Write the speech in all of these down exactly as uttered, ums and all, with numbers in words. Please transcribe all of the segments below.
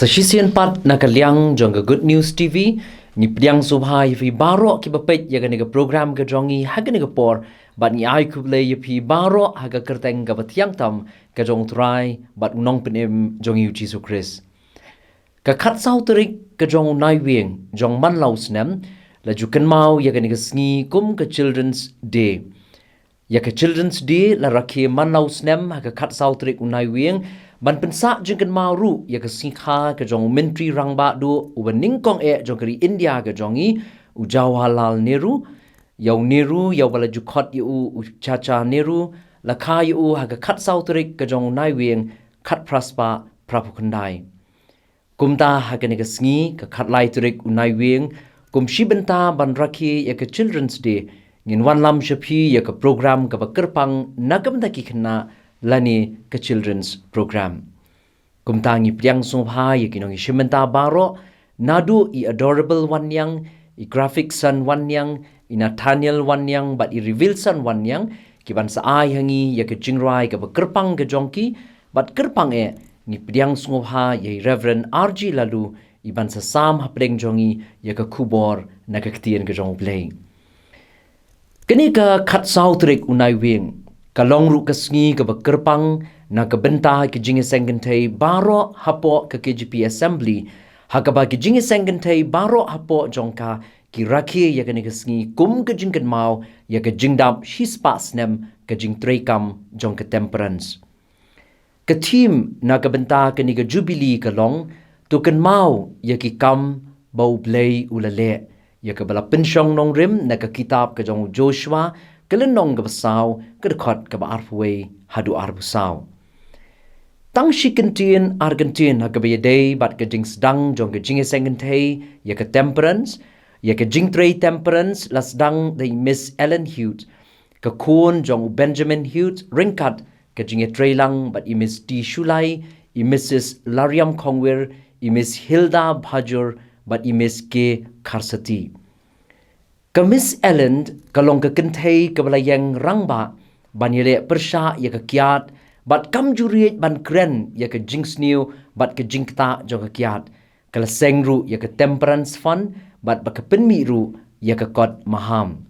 Sa shisien pat na ka liang jong ka Good News T V, ngi pdiang sngewbha ïa phi baroh kiba peit ïa kane ka program ka jong ngi ha kane ka por, bad ngi ai khublei ïa phi baroh ha ka kyrteng kaba thiang tam ka jong U Trai bad U Nongpynim jong ngi U Jisu Khrist. Ka khatsaw tarik ka jong u Naiwieng jong man la u snem, la ju kynmaw ïa kane ka sngi kum ka Children's Day. Ïa ka Children's Day la rakhe man la u snem ha ka khatsaw tarik u Naiwieng, ban pynsah jingkynmaw ruh ïa ka sngi kha ka jong u Myntri Rangbah Duh uba nyngkong eh jong ka ri India ka jong ngi, u Jawaharlal Nehru. Ïa u Nehru, ïa uba la ju khot ïa u, u Chacha Nehru, la kha ïa u ha ka khatsaw tarik ka jong u Naiwieng, khatphra spah phraphew khyndai. Kumta ha kane ka sngi, ka khatlai tarik u Naiwieng, kum shi bynta ban rakhe ïa ka Children's Day, ngin wanlam sha phi ïa ka program kaba kyrpang na ka bynta ki khynnah, lane ka Children's Program. Kumta ngi pdiang sngewbha ïa ki nongïashim bynta baroh, naduh i Adorable Wanniang, i Graphic Son Wanniang, i Nathaniel Wanniang bad i Revilson Wanniang, ki ban sa ai ha ngi ïa ka jingrwai kaba kyrpang ka jong ki, bad kyrpang eh, ngi pdiang sngewbha ïa i Reverend R G Laloo, i ban sa sam hapdeng jong ngi ïa ka khubor na ka ktien ka jong U Blei. Kane ka khatsaw tarik u Naiwieng, ka long ruh ka sngi kaba kyrpang na ka bynta ki jingïaseng kynthei baroh hapoh ka K J P Assembly, ha kaba ki jingïaseng kynthei baroh hapoh jong ka ki rakhe ïa kane ka sngi kum ka jingkynmaw ïa ka jingdap shispah snem ka jingtreikam jong ka Temperance. Ka theme na ka bynta kane ka Jubilee ka long, to kynmaw ïa ki kam ba U Blei u la leh, ïa kaba la pynshong nongrim na ka kitab ka jong u Joshua, ka lynnong kaba saw, ka dkhot kaba arphew wei haduh arphew saw. Tang shi kyntien ar kyntien ha kaba ïadei bad ka jingsdang jong ka jingïaseng kynthei ïa ka Temperance, ïa ka jingtrei Temperance la sdang da i Miss Ellen Hughes, ka khun jong u Benjamin Hughes, ryngkat ka jingïatreilang bad i Miss T Shullai, i Missus Lariam Khongwir, i Miss Hilda Bhajur bad i Miss K Kharsati. Ka Miss Ellen ka long ka kynthei kaba la ïeng rangbah ban ïaleh pyrshah ïa ka kiad, bad kam ju riej ban kren ïa ka jingsniew bad ka jingktah jong ka kiad. Ka la seng ruh ïa ka Temperance Fund bad ba ka pynmih ruh ïa ka kot maham.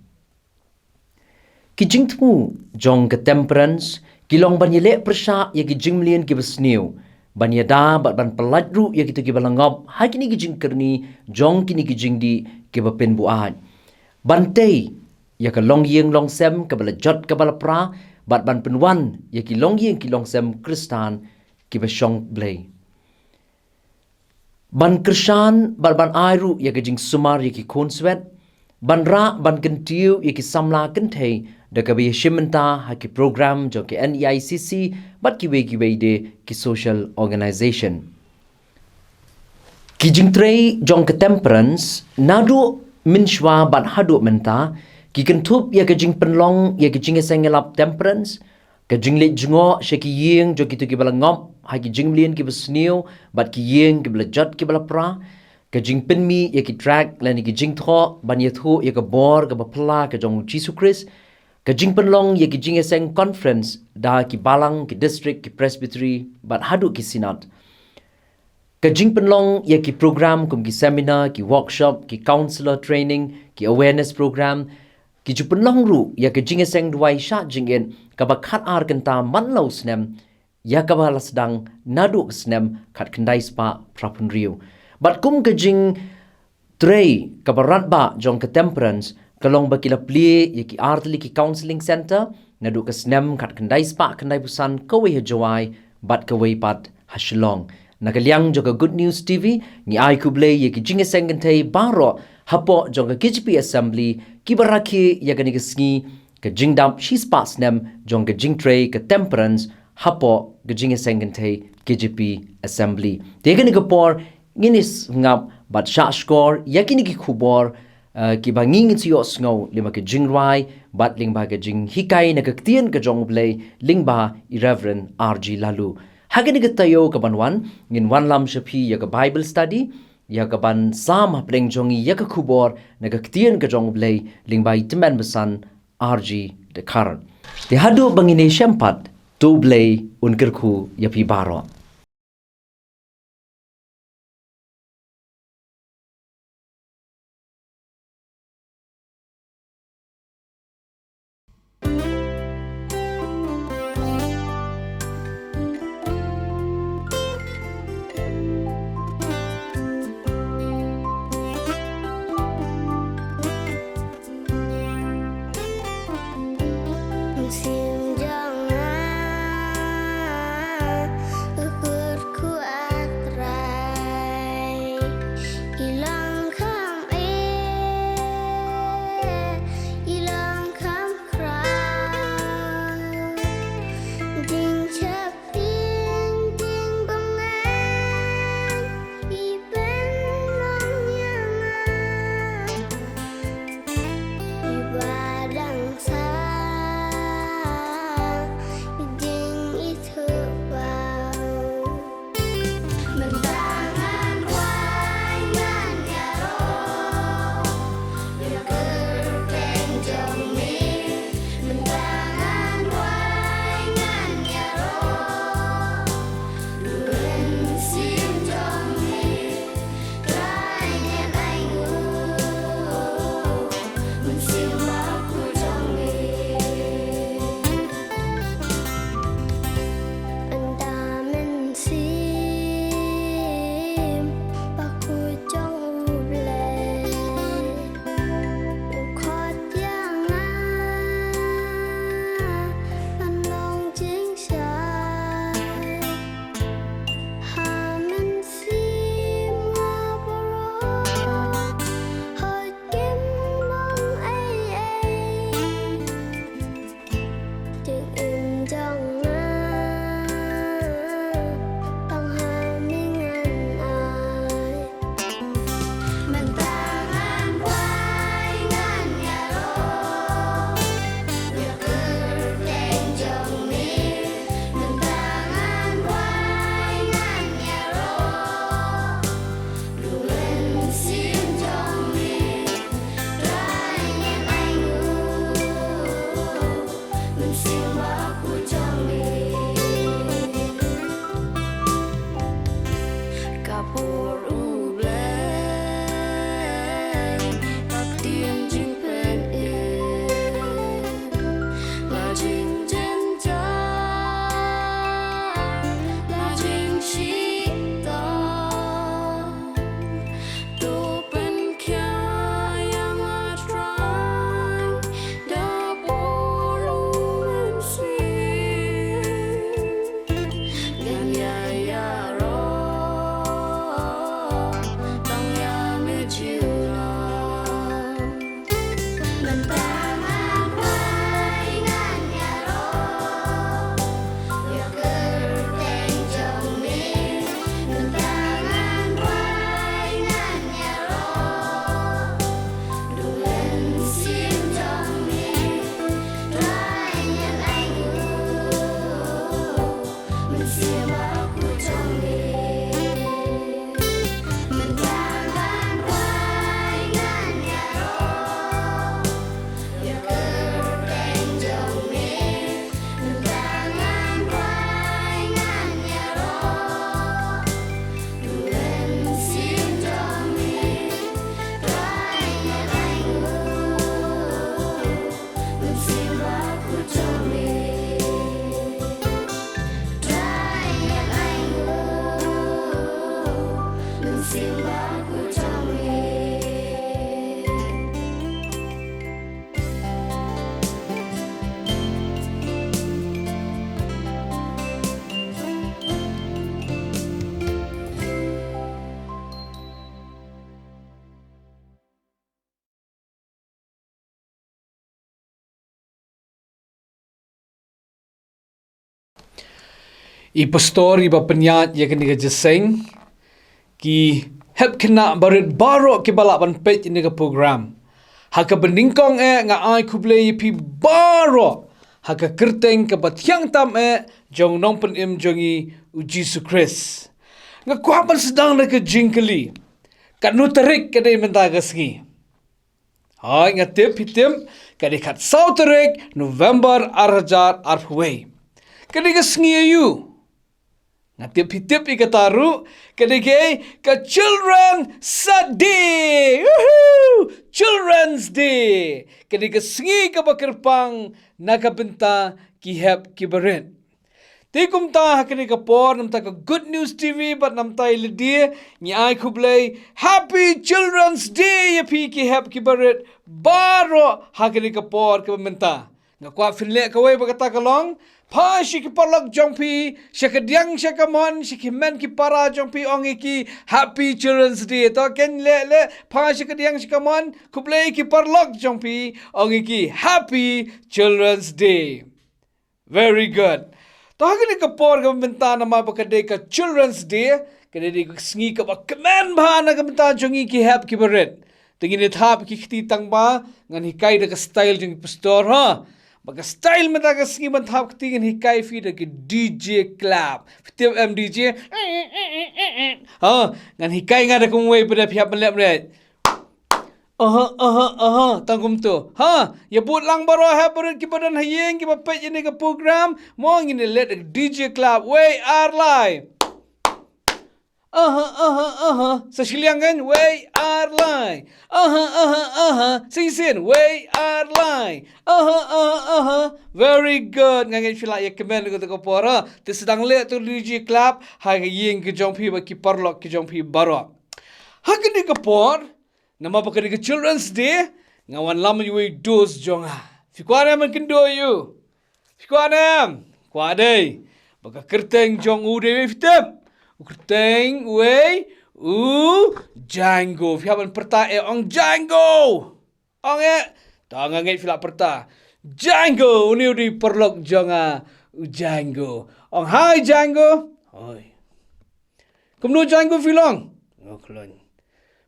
Ki jingthmu jong ka Temperance ki long ban ïaleh pyrshah ïa ki jingmlien kiba sniew, ban ïada bad ban pyllait ruh ïa kito kiba la ngop ha kine ki jingkyrni jong kine ki jingdih kiba pynbuaid, ban tei ïa ka longïing longsem kaba la jot kaba la pra, bad ban pynwan ïa ki longïing ki longsem Khristan kiba shong Blei. Ban kyrshan bad ban ai ruh ïa ka jingsumar ïa ki khun swet, ban rah ban kyntiew ïa ki samla kynthei da kaba ïashim bynta ha ki program jong ka N E I C C bad kiwei kiwei de ki social organization. Ki jingtrei jong ka Temperance naduh mynshuwa bad haduh mynta ki kynthup ïa ka jingpynlong ïa ka jingïaseng ïalap Temperance, ka jingleit jngoh sha ki ïing jong kito kiba la ngop ha ki jingmlien kiba sniew bad ki ïing kiba la jot kiba la pra, ka jingpynmih ïa ki tract lane ki jingthoh ban ïathuh ïa ka bor kaba phylla ka jong U Jisu Khrist, ka jingpynlong ïa ki jingïaseng conference da ki balang, ki district, ki presbytery bad haduh ki synod. Ka jingpynlong ïa ki program kum ki seminar, ki workshop, ki counselor training, ki awareness program, ki ju pynlong ruh ïa ka jingïaseng duwai shah jingit kaba khatar kynta man la u snem, ïa kaba la sdang naduh ka snem khatkhyndai spah phraphew hynriew. Bad kum ka jingtrei kaba radbah jong ka Temperance ka long ba ki la plie ïa ki artylli ki counselling center naduh ka snem khatkhyndai spah khyndaiphew san, kawei ha Jowai bad kawei pat ha Shillong. Na ka liang jong ka Good News T V, ngi ai khublei ïa ki jingïaseng kynthei baroh hapoh jong ka K J P Assembly kiba rakhe ïa kane ka sngi, ka jingdap shispah snem jong ka jingtrei ka Temperance hapoh ka jingïaseng kynthei K J P Assembly. Te kane ka por ngin ïa sngap bad shah shkor ïa kine ki khubor, eh, kiba ngi ngin sa ïohsngew lyngba ka jingrwai bad lyngba ka jinghikai na ka ktien ka jong U Blei lyngba i Reverend R G Laloo. Ha kane ka taïew kaban wan ngin wanlam sha phi ïa ka Bible study, ïa kaban sam hapdeng jong ngi ïa ka khubor na ka ktien ka jong U Blei lyngba i Tymmen Basan R G Dkhar. Te haduh ba ngin ïashem pat, to U Blei un kyrkhu ïa phi baroh. I pastor iba pynïaid ïa kane ka jingïaseng, ki hep khynnah barit baroh kiba lah ban peit ïa kane ka program. Ha kaba nyngkong eh nga ai khublei ïa phi baroh ha ka kyrteng kaba thiang tam eh jong u Nongpynim jong ngi u Jisu Khrist. Nga kwah ban sdang da ka jingkylli. Katno tarik ka dei mynta ka sngi? Hooid, nga tip phi tip, ka dei khatsaw tarik November ar hajar arphew wei. Ka dei ka sngi aïu? Nga tip phi tip ïa kata ruh, ka dei ka, ka Children's Day. Woohoo! Children's Day. Ka dei ka sngi kaba kyrpang na ka bynta ki hep kiba rit. Te kumta ha kane ka por, namar ka Good News T V bad namar i lade, ngi ai khublei Happy Children's Day ïa phi ki hep kiba rit baroh ha kane ka por kaba mynta. Nga kwah phin leh kawei ba kata ka long, pha sha ki paralok jong phi, sha ka diang sha ka mon, sha ki hynmen ki para jong phi, ong ïa ki Happy Children's Day. To kin leh leh, pha sha ka diang sha ka mon, khublei ki paralok jong phi, ong ïa ki Happy Children's Day. Very good. To ha kane ka por kaba mynta, namar ba ka dei ka Children's Day, ka dei ka sngi kaba kmen bha na ka bynta jong ngi ki hep kiba rit. Te ngin ïa thap ki kti tang ba ngan hikai da ka style jong i pastor, ha. Ba ka style mynta ka sngi ban thap kti, ngan hikai phi da ka D J clap. Phi tip em D J? Ha, ngan hikai nga da kumwei ba da phi hap ban leh. Aha, aha, aha, tang kumto. Ha, ïa bud lang baroh hep barit kiba don ha ïing kiba peit ïa kane ka program. Mo, ngin ïa leh da ka D J clap. Wei ar lai. Aha, aha, aha. Sa shiliang kan? Wei ar lai. Aha, aha, aha. Shisien. Wei ar lai. Aha, aha, aha. Very good. Nga ngeit phi lah ïa kmen kata ka por, ha. Te sdang leh to D J clap ha ka ïing ka jong phi bad ki paralok ki jong phi baroh. Ha kane ka por, namar ba ka dei ka Children's Day, nga wanlam ïa uwei u dost jong nga. Phi kwah ne em ban kynduh ïa u? Phi kwah ne em? Kwah dei. Ba ka kyrteng jong u dei uwei, phi tip? U kyrteng uwei u Django. Phi hap ban pyrta eh, ong Django. Ong eh. To nga ngeit phi lah pyrta. Django, une u dei u paralok jong nga, u Django. Ong hi Django. Hoi. Kumno Django phi long? Nga khlaiñ.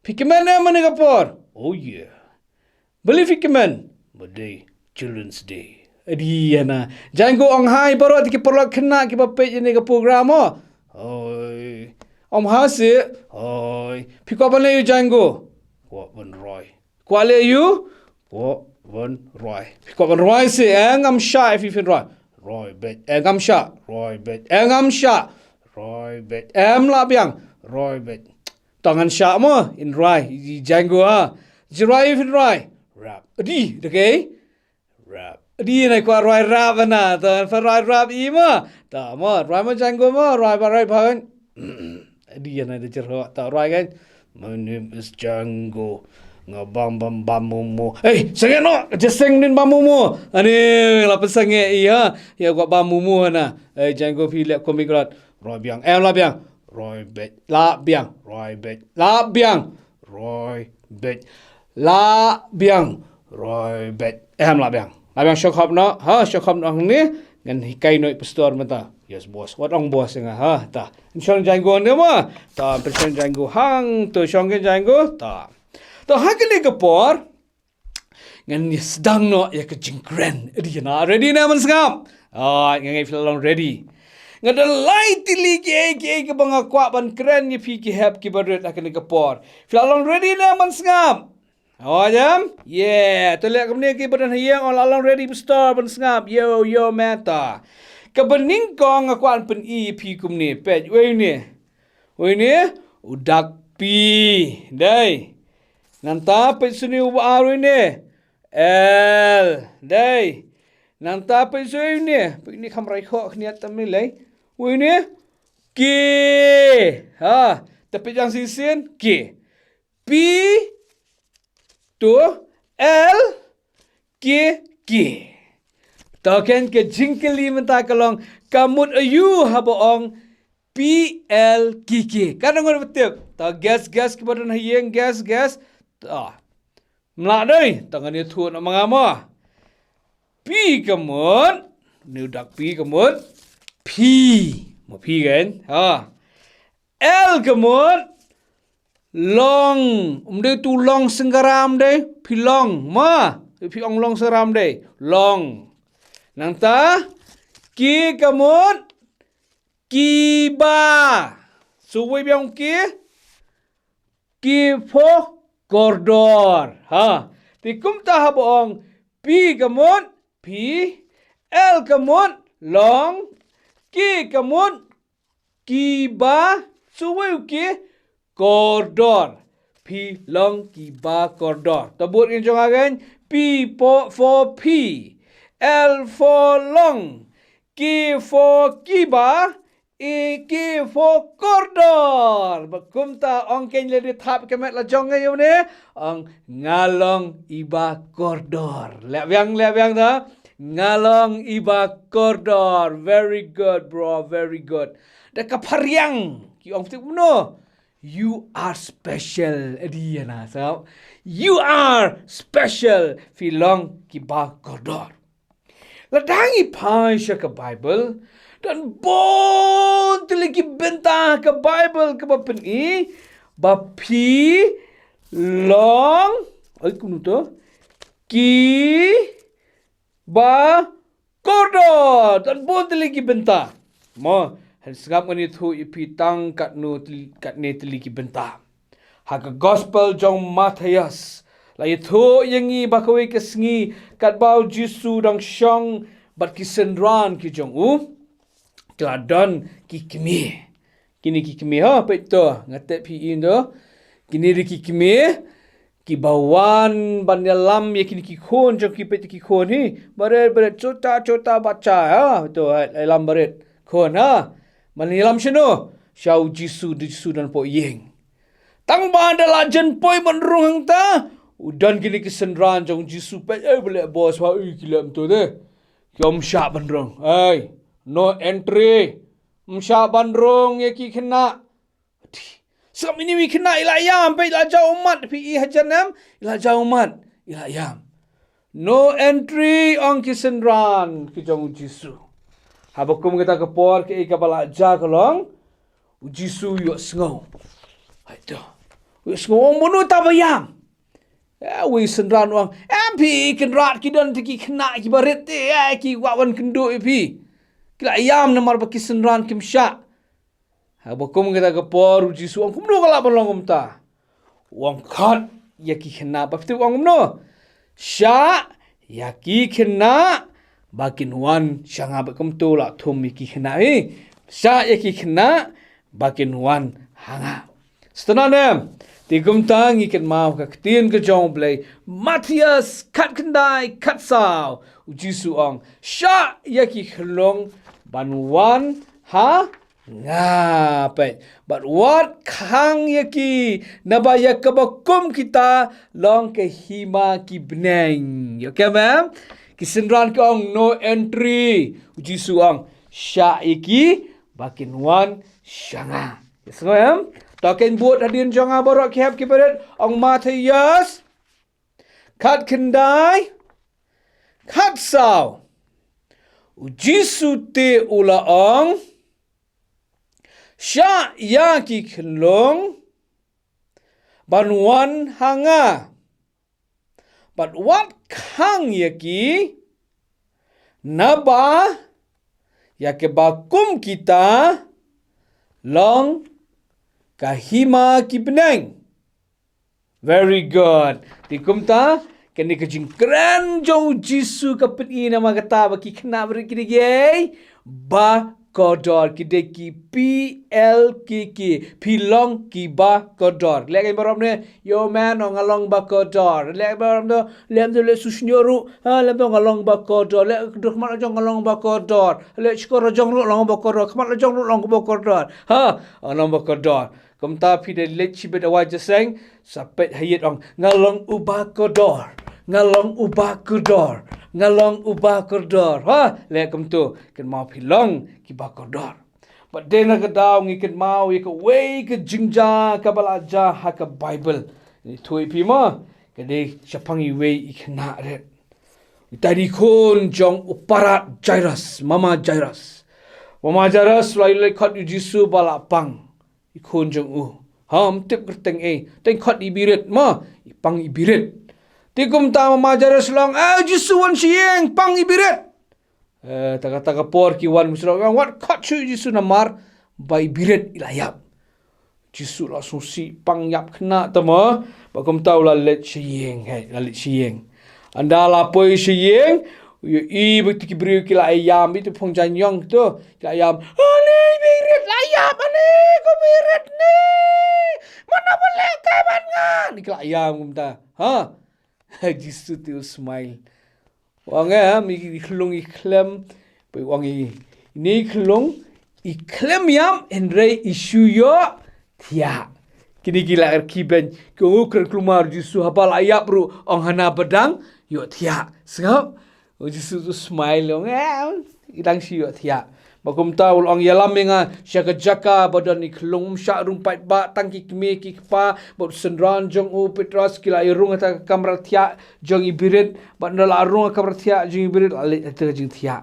Phi kmen ne em ha kane ka por? Oh yeah. Balei phi kmen? Ba dei Children's Day. Adi ïa na. Django ong hi baroh ïa ki paralok khynnah kiba peit ïa kane ka program, oh. Hoi. Ong hi seh. Hoi. Phi kwah ban leh ïa u Django? Kwah ban rwai. Kwah leh ïa u? Kwah ban rwai. Kwah ban rwai seh, eh, ngam shah ïa phi phin rwai. Rwai beit, eh, ngam shah. Rwai beit, eh, ngam shah. Rwai beit, em lah biang. Rwai beit. To ngan shah mo, in rwai, i Django ha. Ji rwai phin rwai. Rap. Adi, da kei? Rap. Adi na kwah rwai rap na, to phin rwai rap i mo. To mo, rwai mo Django mo, rwai ba rwai pha. Adi na da jyrhoh, to rwai kan. My name is Django. Nga bam bam bam momo. Hey, sangeh noh, just seng nin bam momo. Ani, la pynsangeh ïa, ïa kwah bam momo na. Hey, Django phi leh komik rat. Rwai biang, em lah biang. Rwai beit, lah biang. Rwai beit, lah biang. Rwai beit, lah biang. Roi bet. Eh, em lah biang. Lah biang shong khop noh. Ha, shong khop noh hangne. Ngan hikai noh i pastor mynta. Yes, boss. Wat ong boss ïa nga. Ha, ta. Ngan shong jaiñ go ne ma. Ta, pynshong jaiñ go hangto, shong jaiñ go. Ta. Ta ha kane ka por. Ngan ïa sdang noh ïa ka jingkren. Ready na? Ready ne man sngap? Ah, nga ngi phi la long ready. Nga don lai tylli kiei kiei kiba nga kwah ban kren ïa phi ki hep kiba rit ha kane ka por. Phi la long ready ne man sngap? Aw, jam? Yeah. To leh kumne kiba don ha ïing, ong la long ready pastor, ban sngap. Yo, yo, mynta. Kaba nyngkong nga kwah pyni ïa phi kumne. Peit, wei une. Wei une, u dak P. Dei. Nangta peit shuh une, uba ar, wei une. L. Dei. Nangta peit shuh une. Peit une, kham rai khoh khniat tam ne lei. Wei une. K. Ha. Te peit ïa shisien. K. P to L K K. To ken ka jingkylli mynta ka long, ka mut aïu haba ong P L K K. Katno ngut ba tip? To guess, guess, kiba don ha ïing, guess, guess. To. Mlah dei, to ngan ïathuh noh ma nga mo. P ka mut, une u dak P ka mut, phi. Mo, phi kan? Ha. L ka mut, long. Um dei uto u long Sengkara, um dei, phi long. Ma, phi ong long Sengkara, um dei, long. Nangta, K ka mut, kiba. So wei biang K, K for kordor. Ha. Te kumta haba ong P ka mut, phi, L ka mut, long, K ka mut, kiba, so wei u K, kordor. Phi long kiba kordor. To bud kin jong again, P for, for phi, L for long, K for kiba, A K for kordor. Ba kumta ong kein lei, dei thap ka met la jong nga ïa une. Ong nga long iba kordor. Leh biang, leh biang ta. Nga long iba kordor. Very good, bro. Very good. Da ka phariang ki ong phi tip kumno? You are special. Adi ïa na sa. You are special. Phi long kiba kordor. Lada ngi phai sha ka Bible, don bun tylli ki bynta ka Bible kaba pyni ba phi long, ai kumno to, kiba kordor. Don bun tylli ki bynta. Mo, hynrei sngap, ngan ïathuh ïa phi tang katno tyl-, katne tylli ki bynta. Ha ka Gospel jong u Mathaios, la ïathuh ïa ngi ba kawei ka sngi katba u Jisu u dang shong bad ki synran ki jong u, te la don ki kmie. Kine ki kmie, ha, peit to, nga tip phi i to. Kine dei ki kmie kiba wan ban ïalam ïa kine ki khun jong ki, peit ki khun hi. Barit, barit, chota, chota baccha, ha. To, ïalam barit khun, ha. Ban ïalam shano? Sha u Jisu, u Jisu u don hapoh ïing. Tang ba da la jan poi ban rung hangta, u don kine ki synran jong u Jisu, peit, eh, ba leh bos, ha, eh, ki leh kumto te. Ki ong ym shah ban rung. Ei, no entry. Ym shah ban rung ïa ki khynnah. Sngap, ine i khynnah i la ïam, peit, i la jaw ummat, phi i hajan em, i la jaw ummat, i la ïam. No entry, ong ki synran ki jong u Jisu. Haba kum kata ka por, kaei kaba la jia ka long, u Jisu u ïohsngew. Hato u ïohsngew, ong, mano uta ba ïam? Eh, uwei u synran u ong, em, phi, kynrad, ki don te ki khynnah kiba rit te, eh, ki kwah wan kynduh ïa phi. Ki la ïam namar ba ki synran kim shah. Haba kum kata ka por, u Jisu u ong, kumno ka lah ban long kumta? U ong, khot ïa ki khynnah, ba phi tip u ong kumno? Shah ïa ki khynnah ba kin wan sha nga. Bad kumto la thum ïa ki khynnah hi. Shah ïa ki khynnah ba kin wan ha nga. Sngewthuh ne em? Te kumta ngi kynmaw ka ktien ka jong U Blei, Mathaios khatkhyndai khatsaw. U Jisu u ong, shah ïa ki khyllung ban wan ha nga, peit. Bad wat khang ïa ki, naba ïa kaba kum kita long ka hima ki bneng. Ïoh kem em? Ki synran ki ong no entry. U Jisu u ong, shah ïa ki ba kin wan sha nga. Ïohsngew em? To kein bud hadien jong nga baroh ki hep ki barit, ong Mathaios. Khatkhyndai, khatsaw. U Jisu te u la ong, shah ïa ki khunlung ban wan ha nga, bad wat khang ïa ki, naba ïa kiba kum kita long ka hima ki bneng. Very good. Te kumta, kane ka jingkren jong u Jisu ka pyni namar kata ba ki khynnah barit ki dei kiei? Ba kordor, ki dei ki P L K K. Phi long ki ba kordor. Leh ka barom ne, yo man, oh, nga long ba kordor. Leh ka barom do, leh do leh su shnyo ru, ha, leh do nga long ba kordor. Leh dur khmat la jong nga long ba kordor. Leh shkor la jong ru long ba kordor. Khmat la jong ru long ba kordor. Ha, nga long ba kordor. Kumta phi da leit shibit awai jingïaseng, sa peit ha ïit ong, nga long u ba kordor. Nga long u ba kordor. Nga long u ba kordor. Ha, leh kumtu, kynmaw phi long ki ba kordor. Bad dei na ka daw ngi kynmaw ïa kawei ka jingjia kaba la jia ha ka Baibl. Ngi thui phi ma, ka dei shaphang iwei i khynnah rit. Ita i khun jong u parat Jairus, mama Jairus. Mama Jairus la ïaleit khot u Jisu ba la pang i khun jong u. Ha, ym tip kyrteng ei, teng khot i birit, ma, i pang i birit. Te kumta mama Jairus la ong, eh, Jisu wan sha ïing, pang i birit. Eh, ta ka, ta ka por ki wan, musa la ong, wat khot shuh Jisu namar ba i birit i la ïap. Jisu la sngewsih, pang ïap khynnah ta ma, bad kumta u la leit sha ïing, hei, la leit sha ïing. Ynda la poi sha ïing, u ïohi ba ito ki briew ki la ïam, ito phong jaiñiong to, ki la ïam, ane birit la ïap, ane ko birit ne, mana ba leh kai ban ngan, ki la ïam kumta. Ha? Jisu te u smile. U ong, eh, mi i khyllung i khlem, peit u ong i, ine i khyllung i khlem ïam, hynrei i shu ïoh thiah. Kine ki la er ki beiñ, ki ong u kren kulmar Jisu haba la ïap ruh ong hana ba dang ïoh thiah. Sngap? U Jisu tu smile u ong, eh, i dang shu ïoh thiah. Bad kumta u la ong ïalam ïa nga sha ka jaka ba don i khyllung, ym shah rung paidbah, tang ki kmie ki kpa bad u synran jong u Petros ki la ïa rung ha ta ka kamra thiah jong i birit, bad ynda la rung ha ka kamra thiah jong i birit la leit ha ta ka jingthiah.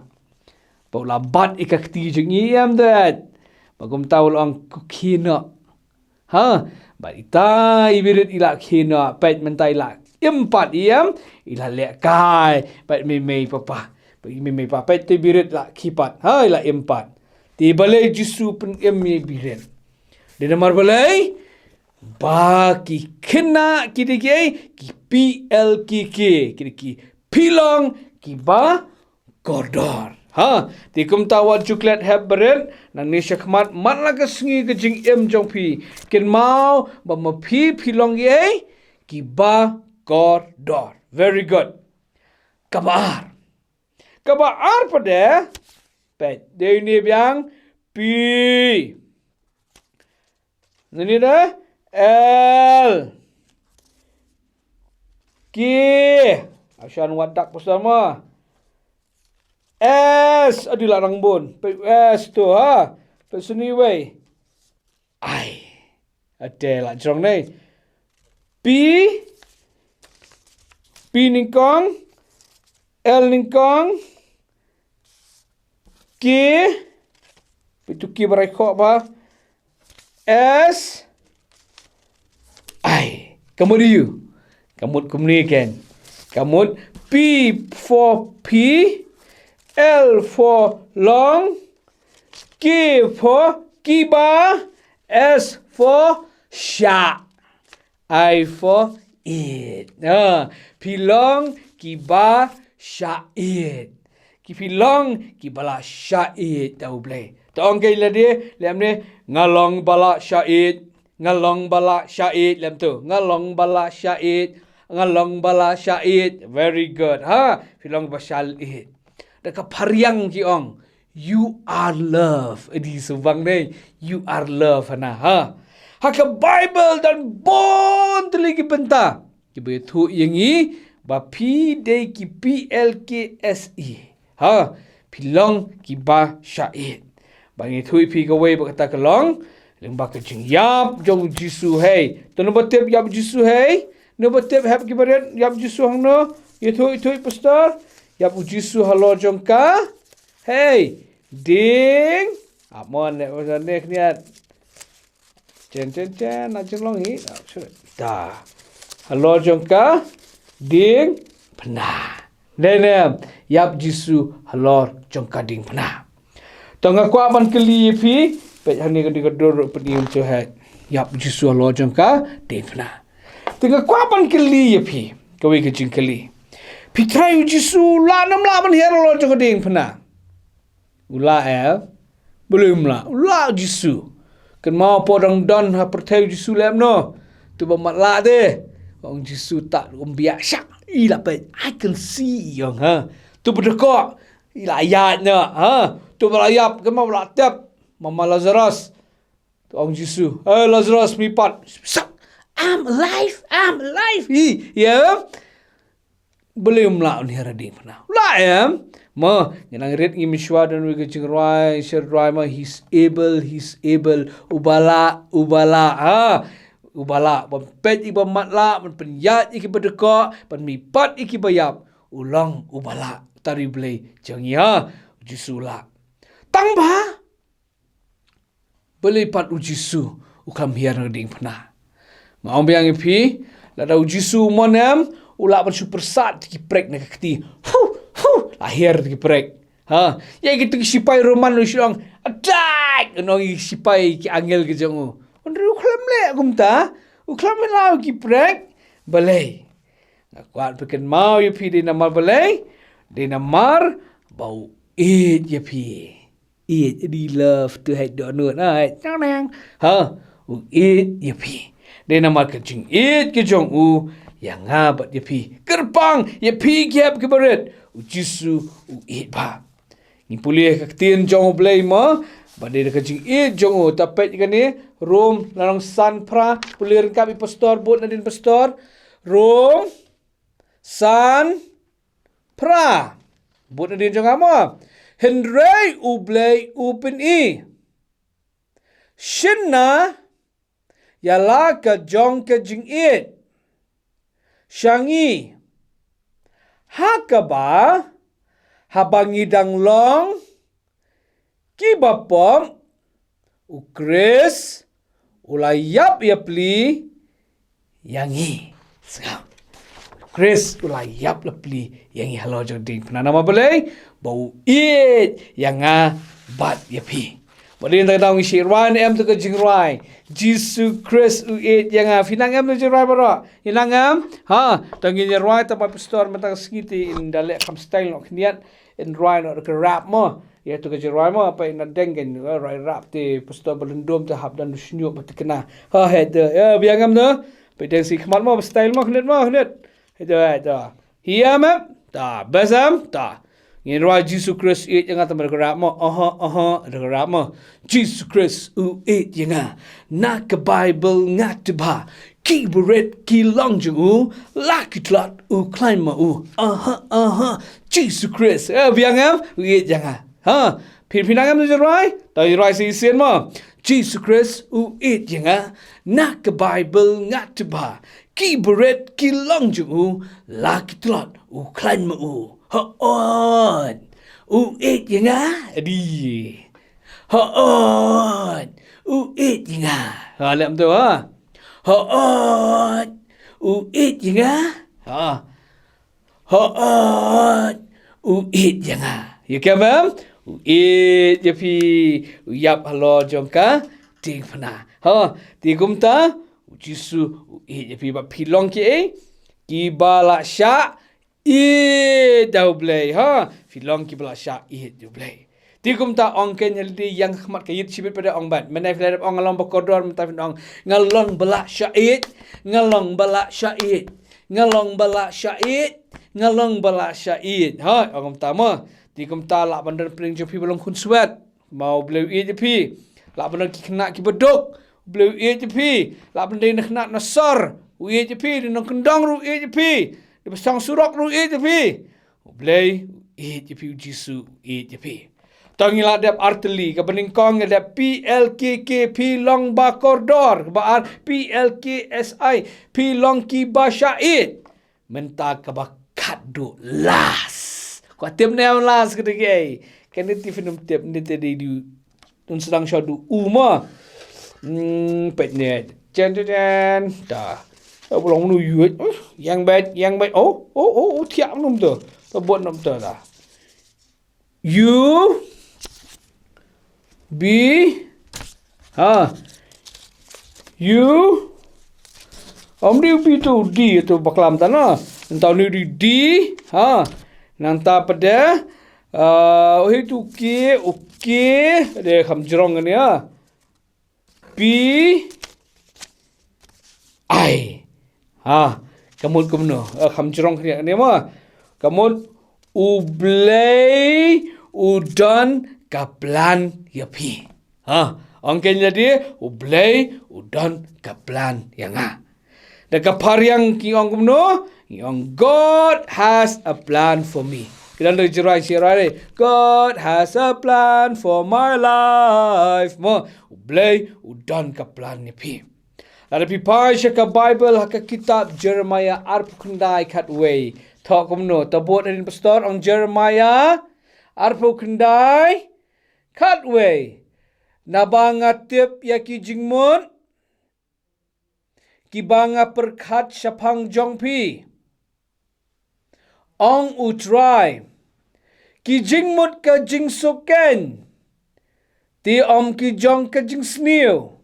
Bad u la bat ïa ka kti jong i em dei. Bad kumta u la ong ko khie noh. Ha, bad ita i birit i la khie noh, peit mynta i la im pat i em, i la lehkai, peit mei mei papa. Peit mei mei papa, peit ita i birit la khie pat. Ha, i la im pat. Te balei Jisu pynim ïa i birit? Dei namar balei? Ba ki khynnah ki dei kiei? Ki P L K K, ki dei ki phi long ki ba kordor. Ha, te kumta wat ju klet hep barit, nangne shakhmat man la ka sngi ka jingim jong phi. Kynmaw ba ma phi phi long kiei? Ki ba kordor. Very good. Kaba ar. Kaba ar pat de, peit, dei une biang, P. Nani da? L. K. Ashan wadak bersama. S. Adi la rangbun. Peit S tu ha. Peit sini wei. I. Ate la jrong nei. P. P nyngkong. L nyngkong. K. Peit tu K barai khok ba. S. I. Ka mut ïa u. Ka mut kumne ken. Ka mut P for phi. L for long. K for kiba. S for shah. I for it. Ha, phi long kiba shah it. Ki phi long kiba la shah it da U Blei. To ong kei lade, lem ne, nga long ba la shah it. Nga long ba la shah it, lem tu. Nga long ba la shah it. Nga long ba la shah it. Very good. Ha, phi long ba shah it. Da ka phariang ki ong, you are love. Adi subang dei, you are love, hana, ha. Ha ka Bible don bun tylli ki bynta kiba ïathuh ïa ngi ba phi dei ki P L K S E. Ha, phi long kiba shah it. Ba ngi ïathuh ïa phi kawei ba kata ka long lyngba ka jingïap jong u Jisu, hei. To naba tip ïap u Jisu, hei? Naba tip hep ki barit, ïap Jisu hangno? Ïathuh, ïathuh pastor. Ïap u Jisu halor jong ka, hei, dieng. Amon ne, ne khniat. Chen, chen, chen, na chen long hi. Ta. Halor jong ka diengphna. Dei ne, ïap Jisu halor jong ka diengphna. To nga kwah ban kylli ïa phi, peit hangne ka dei ka dur pynim to ha. Ïap Jisu halor jong ka diengphna. Te nga kwah ban kylli ïa phi, kawei ka jingkylli. Phi trai u Jisu u lah ne um lah ban hiar halor jong ka diengphna? U lah em? Balei um lah? U lah u Jisu. Kynmaw por dang don ha pyrthei u Jisu lem no. To ba matlah de. Ong Jisu ta um biak shak. I la peit. I can see ïong ha. To ba dei ko. I la ïaid na ha. To ba la ïap kynmaw ba la tep. Mama Lazarus. To ong Jisu, "Hey Lazarus, mih pat." Sak. "I'm alive, I'm alive." Hi, ïa. Balei um lah un hiar ha diengphna? Lah em. Ma, ngi nang rit ngi mynshuwa don wei ka jingrwai, sha rwai ma, he's able, he's able. U ba lah, u ba lah. Ha. U ba lah ban peit ïa ki ba matlah, ban pynïaid ïa ki ba dei ko, ban mih pat ïa ki ba ïap. U long u ba lah. Tari Blei jong ngi ha. U Jisu lah. Tang ba balei pat u Jisu u kham hiar na ka diengphna? Nga ong biang ïa phi, lada u Jisu u mon em, u lah ban shu pyrsad ki prek na ka kti. Hu, hu, la hiar ki prek. Ha, ïa ki tu ki sipai Roman u shu ong, "Attack!" U ong ïa ki sipai ki angel ki jong u. Hynrei u khlem leh kumta, u khlem lah ki prek. Balei? Nga kwah phi kynmaw ïa phi dei namar balei? Dei namar ba u ïeit ïa phi. Ïeit, di love to hate doh nut, ah, hate nang nang. Ha, u ïeit ïa phi. Dei namar ka jingïeit ka jong u ïa nga bad ïa phi. Kyrpang ïa phi ki hep ki barit. U Jisu u ïeit bha. Ngi pule ka ktien jong u Blei mo, ba dei da ka jingïeit jong u. Ta peit kane, Rom, lynnong san phra, pule ryngkat ïa pastor, bud nadien pastor. Rom san phra. Bud nadien jong nga mo. Hynrei u Blei u pyni shynna ïa la ka jong ka jingïeit sha ngi, ha kaba haba ngi dang long ki bapop, u Khrist u la ïap ïapli ïa ngi. Sngap. U Khrist u la ïap ïapli ïa ngi halor jong ka diengphna. Namar balei? Ba u ïeit ïa nga bad ïa phi. Bad dei na kata ngi shu rwai ne em tu ka jingrwai, Jisu Khrist u ïeit ïa nga. Phi nang em tu jingrwai baroh? Phi nang em? Ha, to ngin ïa rwai, ta ba pastor mynta ka sngi te in da leh kam style noh khyndiat. In rwai noh da ka rap mo. Ïa tu ka jingrwai mo, pa in da deng kan, eh, rwai rap te pastor ba lyndum te hap don shñiuh ba thikna. Ha, hei te, ïa, biang em te. Pa deng shi khmat mo, ba style mo, khyndiat mo, khyndiat. Hei te, hei te. Hi em em? Ta, best em? Ta. Ngin rwai Jisu Khrist u ïeit ïa nga, tang ba da ka rap mo. Aha, aha, da ka rap mo. Jisu Khrist u ïeit ïa nga. Na ka Baibl nga tip ba ki barit ki long jong u, la ki tlot u khlaiñ ma u. Aha, aha. Jisu Khrist. Eh, biang em? U ïeit ïa nga. Ha. Phi, phi nang em tu jingrwai? To jingrwai shisien mo. Jisu Khrist u ïeit ïa nga. Na ka Baibl nga tip ba ki barit ki long jong u, la ki tlot u khlaiñ ma u. Hooid. U ïeit ïa nga. Adi. Hooid. U ïeit ïa nga. Ha, leh em tu ha. Hooid. U ïeit ïa nga. Ha. Hooid. U ïeit ïa nga. Ïa ka mem? U ïeit ïa phi. U ïap halor jong ka diengphna. Ha, te kumta u Jisu u ïeit ïa phi, ba phi long kiei? Ki ba la shah ïeit da u Blei, ha? Phi long ki ba la shah ïeit da u Blei. Te kumta ong kein ha lade ïa nga khmat ka ïit shibit pat da ong bad. Mynta phi la dep ong nga long ba kordor, mynta phin ong nga long ba la shah ïeit, nga long ba la shah ïeit, nga long ba la shah ïeit, nga long ba la shah ïeit. Ha, ong kumta mo. Te kumta lah ban don pdeng jong phi ba long khun swet. Ma u Blei u ïeit ïa phi. Lah ban don ki khynnah ki ba duk. U Blei u ïeit ïa phi. Lah ban dei na khynnah na sor. U ïeit ïa phi. Dei nongkyndong ruh u ïeit ïa phi. Dei ba song surok ruh u ïeit ïa phi. U Blei u ïeit ïa phi, u Jisu u ïeit ïa phi. Tang ila dep arteli, kaba nyngkong ila dep P L K K, phi long ba kordor, kaba ar P L K S I, phi long kiba shait. Mynta kaba khatduh las. Ko tip ne em las ka dei. Kane te phin ym tip ne te dei du. Nun sdang sha du u ma. Hmm, peit ne. Chen chen chen. Ta. Ta bulong nu yu. Yang bet, yang bet. Oh, oh, oh, oh, thiak num tu. Ta bot num tu ta. U B ha U. Om di u B tu di tu baklam ta na. Entau ni di di ha. Nang ta pede. Uh, oh itu ki, okay. Dei kham jrong ni ha. P I. Ha, ka mut kumno? Eh, kham jrong khriak ni ma. Ka mut U Blei u don ka plan ïa phi. Ha, ong kein lade, U Blei u don ka plan ïa nga. Da ka phariang ki ong kumno? Ki ong, "God has a plan for me." Ki don da jirai jirai. "God has a plan for my life." Mo, U Blei u don ka plan ïa phi. Lada phi phai sha ka Bible ha ka kitab Jeremiah arphew khyndai khatwei. Thoh kumno? Ta bot hadien pastor, ong Jeremiah arphew khyndai khatwei. Naba nga tip ïa ki jingmut kiba nga pyrkhat shaphang jong phi, ong U Trai, ki jingmut ka jingsuk kein, te ym ki jong ka jingsniew,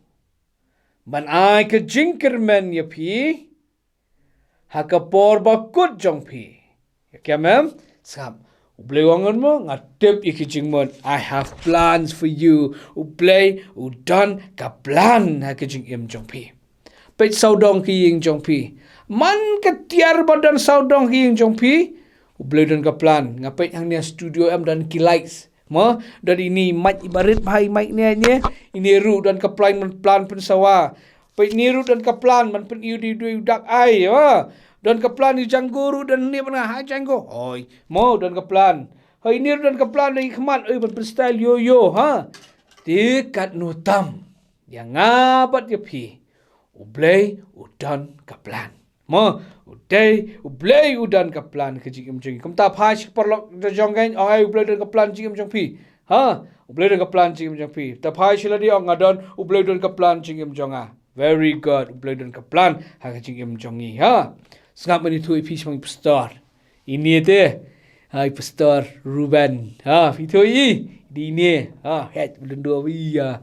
ban ai ka jingkyrmen ïa phi ha ka por bakut jong phi. Ïa ka mem, sngap. U Blei u ong mo, nga tip ïa ki jingmut. I have plans for you. U Blei u don ka plan ha ka jingim jong phi. Peit sawdong ka ïing jong phi. Man ka tiar ba don sawdong ka ïing jong phi, U Blei u don ka plan. Nga peit hangne studio em don ki lights. Mo, don ine i mic i barit bha i mic ne ne. Ine ruh don ka plan, plan pynsawa. Peit ine ruh don ka plan ban pyn-i u dei u dak ai, ha. Don ka plan i Django ruh don ne ban ha Django. Oi, mo don ka plan. Hoi, ine ruh don ka plan i khmat, oi, ban pyn-style yo yo, ha. Te katno tam ïa nga bad ïa phi, U Blei u don ka plan. Mo, U Blei, U Blei u don ka plan ka jingim jong ngi. Kumta phai sha ka paralok jong ngi, ong ai U Blei u don ka plan jingim jong phi. Ha, U Blei u don ka plan jingim jong phi. Ta phai sha lade, ong nga don, U Blei u don ka plan jingim jong nga. Very good, U Blei u don ka plan ha ka jingim jong ngi, ha. Sngap mynta ïathuh ïa phi shaphang i pastor. Ine te, ha, i pastor Ruben. Ha, phi ïathuh ïa i, dei ine. Ha, het, u lyndua wi, ha.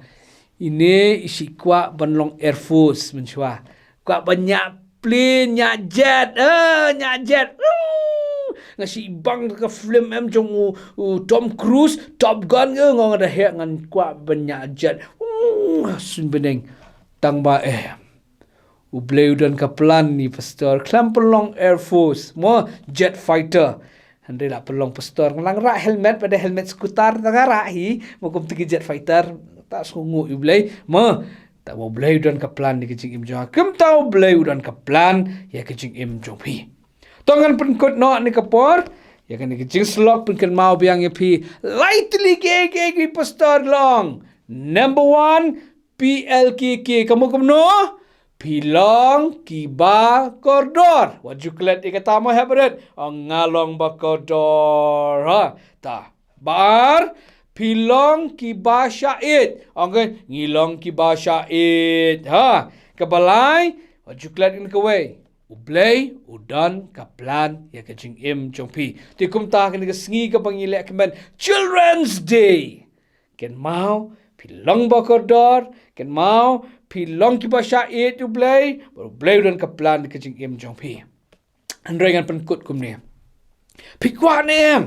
Ine i shu kwah ban long Air Force mynshuwa. Kwah ban ñiah plane, ñiah jet, eh, ñiah jet. Woo! Nga shu ibang ka film em jong u, u Tom Cruise, Top Gun, eh, nga ong da heh ngan kwah ban ñiah jet. Woo, suiñ bneng. Tang ba em. U Blei u don ka plan ïa i pastor. Khlem pynlong Air Force, mo jet fighter. Hynrei la pynlong pastor. Nga la rah helmet, bad helmet skutar, tang nga rah hi, mo kum tiki jet fighter, ta sngewnguh ïa U Blei, mo, ta ba U Blei u don ka plan ïa ka jingim jong nga. Kumta U Blei u don ka plan ïa ka jingim jong phi. To ngan pynkut noh ïa kane ka por, ïa kane ka jingsyllok pynkynmaw biang ïa phi. Lai tylli kiei kiei ki pastor long. Number one, P L K K, ka mut kumno? Phi long kiba kordor. Wat ju klet ïa kata mo, heh barit. Ong nga long ba kordor. Ha, ta. Ba ar, phi long kiba shah ïeit. Ong ka, ngi long kiba shah ïeit. Ha, kaba lai, wat ju klet ïa kawei. U Blei u don ka plan ïa ka jingim jong phi. Te kumta kane ka sngi kaba ngi leh kmen Children's Day. Kynmaw phi long ba kordor, kynmaw phi long kiba shah ïeit U Blei, ba U Blei u don ka plan ka jingim jong phi. Hynrei ngan pynkut kumne. Phi kwah ne em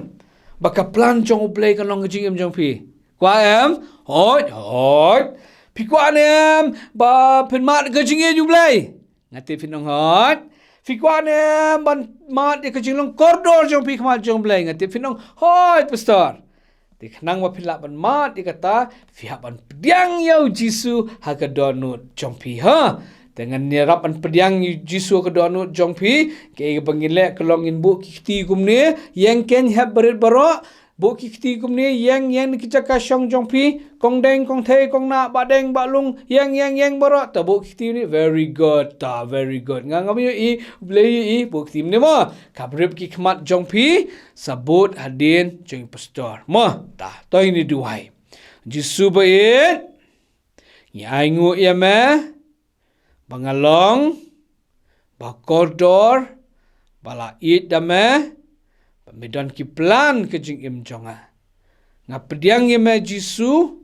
ba ka plan jong U Blei kan long ka jingim jong phi? Kwah em? Hooid, hooid. Phi kwah ne em ba phin mad ka jingïeit U Blei? Nga tip phin ong hooid. Phi kwah ne em ban mad ïa ka jinglong kordor jong phi ha khmat jong U Blei? Nga tip phin ong hooid, pastor. Te khnang ba phin lah ban mad ïa kata, phi hap ban pdiang ïa U Jisu ha ka dohnud jong phi, ha. Te ngan ïarap ban pdiang ïa U Jisu ha ka dohnud jong phi, kaei kaba ngin leh ka long ngin buh ki kti kumne, ïeng keiñ hep barit baroh, Buh ki kti kumne, ïeng, ïeng na ki jaka shong jong phi, kong deng, kong thei, kong nah, bah deng, bah lung, ïeng, ïeng, ïeng baroh, ta buh ki kti ne, very good, ta, very good. Nga ngam ïohi, U Blei ïohi, buh ki kti kumne mo, khapbrip ki khmat jong phi, sa bud hadien jong i pastor. Mo, ta, to ïa kine duwai. Jisu ba ïeit, ngi ainguh ïa me, ba nga long, ba kordor, ba la ïeit da me, ba me don ki plan ka jingim jong nga. Nga pdiang ïa me Jisu,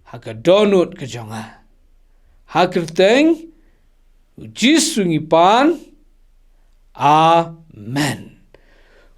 ha ka dohnud ka jong nga. Ha ka kyrteng, U Jisu ngi pan, Amen.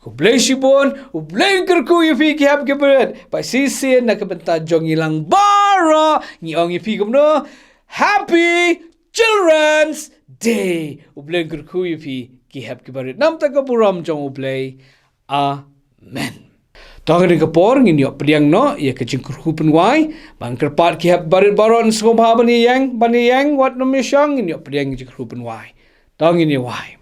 U Blei shibun, U Blei kyrkhu ïa phi ki hep ki barit. Bad shisien na ka bynta jong ngi lang baroh, ngi ong ïa phi kumno, Happy Children's Day. U Blei kyrkhu ïa phi ki hep ki barit. Namar ka burom jong U Blei. Amen. To ha kane ka por ngin ïoh pdiang noh ïa ka jingkyrkhu pynwai. Ban kyrpad ki hep barit baroh sngewbha ban ïeng, ban ïeng, wat nym ïashong, ngin ïoh pdiang ïa ka jingkyrkhu pynwai. To ngin ïa wai.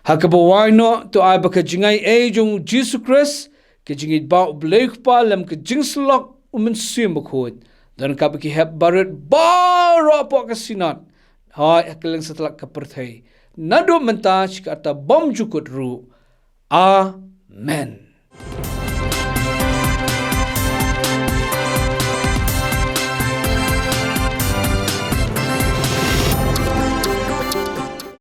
Ha kaba wai noh, to ai ba ka jingaiei jong U Jisu Khrist, ka jingïeit ba U Blei Kpa lem ka jingsyllok U Mynsiem Bakhuid, don kaba ki hep barit baroh hapoh ka Synod, hooid ha kylleng satlak ka pyrthei, naduh mynta shi katta bymjukut ruh. Amen.